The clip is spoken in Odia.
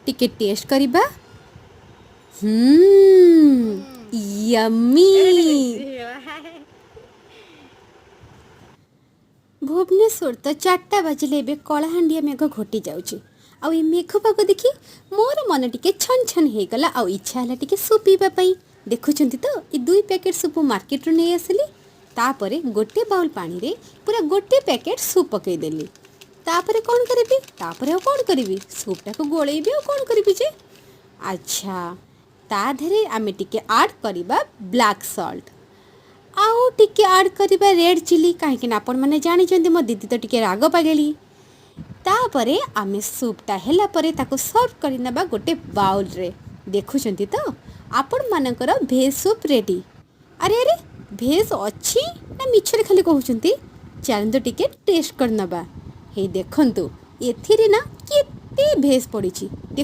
ଟିକେ ଟେଷ୍ଟ କରିବା। ହୁଁ, ୟମି। ଭୁବନେଶ୍ୱର ତ 4ଟା ବାଜିଲେ ଏବେ କଳାହାଣ୍ଡିଆ ମେଘ ଘୋଟି ଯାଉଛି। ଆଉ ଏ ମେଘ ପାଗ ଦେଖି ମୋର ମନ ଟିକେ ଛନ ଛନ ହେଇଗଲା ଆଉ ଇଚ୍ଛା ହେଲା ଟିକେ ସୁପ୍ ପିଇବା ପାଇଁ। ଦେଖୁଛନ୍ତି ତ, ଏ 2 ପ୍ୟାକେଟ୍ ସୁପ୍ ମୁଁ ମାର୍କେଟରୁ ନେଇ ଆସିଲି। ତାପରେ ଗୋଟେ ବାଉଲ୍ ପାଣିରେ ପୁରା ଗୋଟେ ପ୍ୟାକେଟ୍ ସୁପ୍ ପକାଇଦେଲି। ତାପରେ କ'ଣ କରିବି? ତାପରେ ଆଉ କ'ଣ କରିବି? ସୁପ୍ଟାକୁ ଗୋଳେଇବି, ଆଉ କ'ଣ କରିବି ଯେ? ଆଚ୍ଛା, ତା ଦେହରେ ଆମେ ଟିକେ ଆଡ଼୍ କରିବା ବ୍ଲାକ୍ ସଲ୍ଟ ଆଉ ଟିକେ ଆଡ଼୍ କରିବା ରେଡ଼୍ ଚିଲି, କାହିଁକିନା ଆପଣମାନେ ଜାଣିଛନ୍ତି ମୋ ଦିଦି ତ ଟିକେ ରାଗ ପାଗେଳି। ତାପରେ ଆମେ ସୁପ୍ଟା ହେଲା ପରେ ତାକୁ ସର୍ଭ କରିନେବା ଗୋଟେ ବାଉଲ୍ରେ। ଦେଖୁଛନ୍ତି ତ, ଆପଣମାନଙ୍କର ଭେଜ୍ ସୁପ୍ ରେଡ଼ି। ଆରେ ଆରେ, ଭେଜ୍ ଅଛି ନା ମିଛରେ ଖାଲି କହୁଛନ୍ତି? ଚାଲନ୍ତୁ ଟିକେ ଟେଷ୍ଟ କରିନେବା। ହେଇ ଦେଖନ୍ତୁ, ଏଥିରେ ନା କେତେ ଭେଜ୍ ପଡ଼ିଛି। ଦେଖ।